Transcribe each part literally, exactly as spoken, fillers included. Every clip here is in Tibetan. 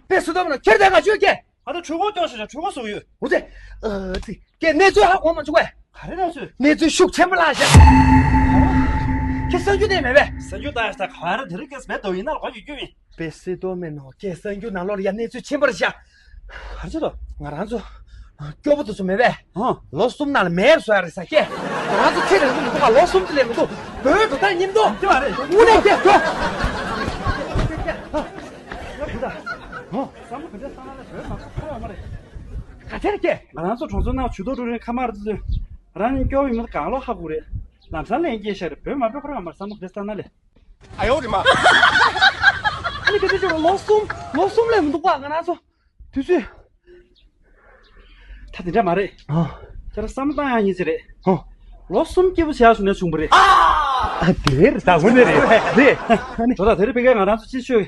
པེ་སི་ཏོ་མ་ན་ཁྱེར་དེ་ག་ཆོད་ཀྱེ། ཨ་ད་ཆུ་གོ་ཀྱོག་ཤོད་ཤ་ཆུ་གོ་སུ་ཡོད། འོ་ཙེ། ཨ་ཙི། ཀྱེ་གནས་ཚུལ་ཧ་གོ་མ་བྱུང་བས། ག་རེ་གནས་ཚུལ། གནས་ཚུལ་ཤུགས་ཆེན་པོ་ལ་བཞག་ཁྱེད་གསར་འགྱུར་དེ་མེད་པས། གསར་འགྱུར་ལྟ་ཡ་ད་ག་རེ་དེ་རིང་སྐད་མེད་དོ་ཡིན་ན་ལ་གོ་ཡོད་རྒྱུ་ཡིན། པེ་སི་ཏོ་མེ་ནོ་ཀྱེ་གསར་འགྱུར་ནང་ལོགས་ལ་ཡ་གནས་ཚུལ་ཆེན་པོ་རེད་ཤག་ག་རེ་བྱེད་དོ། ང་རང་ཚོ་སྐྱོ་པོ་དེ་ཚོ་མེད་པས། ཧང་། ལོ་གསུམ་ནང་ལ་མེད་བཟོ་ཡ་རེད་ས་ཀྱེ། ང་རང་ཚོ་ཚེ་རིང་པོ་མི་འདུག་ག་ལོ་གསུམ་དེ་ལས་མི་འདུག་བོད་འགྲོ་སྟངས་ཉིན་མོ་འདུག་དེ་མ་རེད། དངོས་གནས་ཀྱེ་འགྲོ། ཧང་། བསམ་བློ་ག་འདྲ་བཏང་ན་ལས་བོད་མ་ཚོ་ཁོ་རང་མ་རེད། ག་ཚད་རེད་ཀྱེ། ང་རང་ཚོ་གྲོང་ཚོའི་ནང་ཇུས་གཏོགས་ཀྲུའུ་རེན་ཁ་མར་ཚོས་རང་ཉིད་སྐྱོ་བོ་ཡིན་མིན་གང་ལོག་ཧ་གོ་རེད། ལམ་སང་ལན་སྐྱེས་ཤག་རེད། བོད་མ་བོད་ཁོ་རང་མ་རེད། བསམ་བློ་ག་འདྲ་བཏང་ན་ལས། ཨ་ཡོ་རི་མ། ཨ་ནི་སྐད་ཆ་བཤད་རོགས། ལོ་གསུམ་ལོ་གསུམ་ལས་མི་འདུག་པ་ང་རང་ཚོ། དུས་ཚོད། ད་དེ་འདྲ་མ་རེད། ཨ། ཁྱེད་རང་བསམ་བློ་བཏང་ཡག་ཉིན་ཅིག་རེད། ཨ། ལོ་གསུམ་སྐྱིད་པོ་བྱས་སོང་ནས་བྱུང་བ་རེད། ཨ། དེ་རེད་ད་དངོས་གནས་རེད། རེད། ཨ་ནི། འགྲོ་ད་དེ་རིང་ཕ་གིར་ང་རང་ཚོ་སྤྱི་སྤྱོད་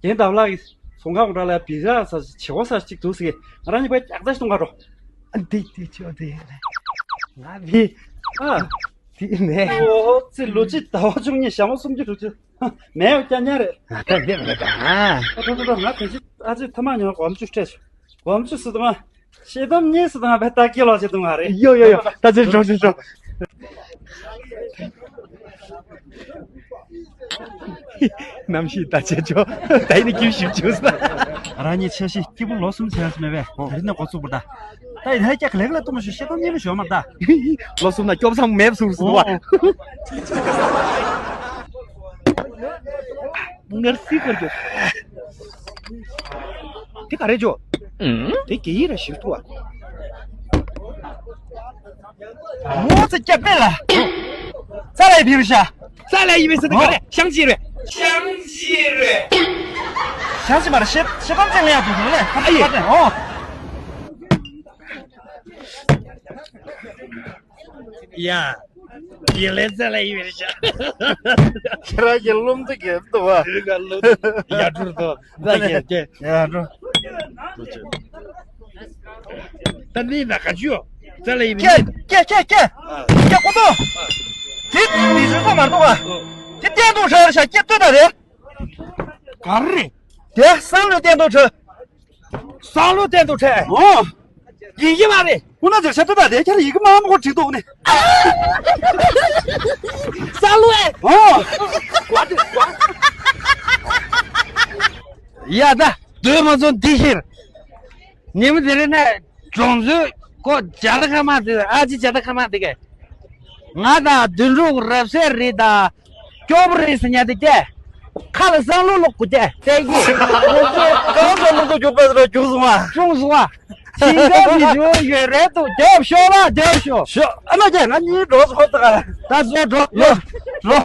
ཀྱི་རྒན་བདག་ལགས་ཀྱི་ཟུང་ཁ་གོང་ལ་བི་ཛ་ཟེར་བྱེད་སྒོ་ཟེར་ཅིག་འདུག་ཟེར་གི། ང་རང་གཉིས་ཀ་རྒྱག་རྩ་ཞིག་གཏོང་ག་འགྲོ། ཨ་འདི་འདི་ཆོ་འདི། ང་འདི། ཨ། འདི་ནས། ཨོ་ཙི། ལོ་གཅིག་ཟླ་བ་བཅུ་གཉིས་ཞག་མ་སུམ་ཅུ་དྲུག་ཅུ། མེད་ཡོད་སྐྱ་ཉལ་རེད། ད་འདི་མེད་ད། ཨ་ད་ད་ད་ང་དེ་ཅི་ཨ་ཙི་ཐ་མ་ཉོ་སྒོམ་ཆུ་སྤྲད་སོང་། སྒོམ་ཆུ་སི་ཏོ་མ། ཤེས་དམ་གཉིས་སི་ཏོ་མ་བས་ད་སྐྱེ་ལོ་ཆེ་དུ་མ་རེད། ཡོ་ཡོ་ཡོ། ད་ཅི་འགྲོ་ཅི་འགྲོ། གནམ་གཤིས་ད་ཆེ་ཆོ། ད་ཡིན་ནི་ཀིམ་ཞིབ་ཆུ་ས། རང་ཉིད་འཆར་གཞི་སྐྱིད་པོ་ལོ་གསུམ་ཚན་མེད་པས་ད་རིང་ནས་འགོ་ཚུགས་པར་ད། ད་ཡིན་ཧ་ཀྱག་ལེགས་ལ་གཏོང་ཞུ། ཤེས་དམ་གཉིས་མི་ཞོ་མ་ད། ལོ་གསུམ་ན་སྐྱོབ་མཚམས་མེད་སུ་སུ་བ། ངར་སི་ཁོར་གྱོ། དེ་ག་རེ་ཇོ། དེ་གི་ཡི་ར་ཞིག་ཏུ་བ། མོ་ཙི་སྐྱ་པེ་ལ། ཙ་ལ་ཡི་བི་རུ་ཤ། ཙ་ལ་ཡི་བི་སི་དེ་ག་རེ་ཤང་ཅི་རེད། ཤང་ཅི་རེད། ཤང་ཅི་མ་རེད། ཤེ་ཤེ་ཏམ་ཅན་ལ་ཡ་དུ་དུ་ལེ། ཨ་ཡི། ཨོ། ཡ། ཡི་ལེ་ཙ་ལ་ཡི་བི་རུ་ཤ། ཁྱེད་རང་གི་རླུང་དུ་གྱེར་འདུག་བ། ཡ་གྲུར་དུ། ད་ཡ་གྲུར། ད་ནི་ན་ག་ཅུ་ཡོ། ཙ་ལ་ཡི་བི། ཀྱེ་ཀྱེ་ཀྱེ་ཀྱེ། ཀྱེ་ཀོ་ཏོ། དེ་མི་ཟེར་ཁོ་མ་གཏོགས་པ། དེ་བསྟན་འདུག་ཧྲ་ཧྲ་ཀྱེ་ལྟོས་ད་རེད། ག་རེ། དེ་བསམ་བློ་བསྟན་འདུག་ཧྲ། བསམ་བློ་བསྟན་འདུག་ཧྲ། ཨོ། ཡིན་གྱི་མ་རེད། ཁོ་ན་ཅག་ཤ་ཏུ་ད་དེ་ཁྱེད་ཡི་གེ་མ་མ་ཁོ་བྲིས་འདུག་ནི། བསམ་བློ་ཨེ། ཨོ། ཡ་ད་སྡོད་མ་ཚོ་འདི་ཤེར། ཉིན་མོ་དེ་རིང་ནས་གྲོང་ཚོའི་ཁོ་ཇ་ད་ཁ་མ་དེ་ཨ་ཅེ་ཇ་ད་ཁ་མ་དེ་གས། ང་དང་དོན་གྲུབ་རབ་གསལ་རེད་ད། སྐྱོ་པོ་རེད་ཟེར་ཉག་དེ་སྐྱེ། ཁ་ལ་བསམ་བློ་ལོག་དགོས་ཀྱེ། ལྟས་ཀྱི། ཁོང་ཚོས་གང་ཚོ་མི་འདུག་རྒྱུག་པ་རྒྱུག་སོང་བ། ཅུང་སོང་བ། ཞིང་ཁ་མི་འཇུ་ཡོད་རེད་འདུག་རྒྱབ་ཤོག་ལ་རྒྱབ་ཤོག་ཤོག་ཨ་མ་ཀྱེ་ང་གཉིས་འགྲོ་སོང་ད་ག་ད་བཟོ་འགྲོ་ཡོ་འགྲོ།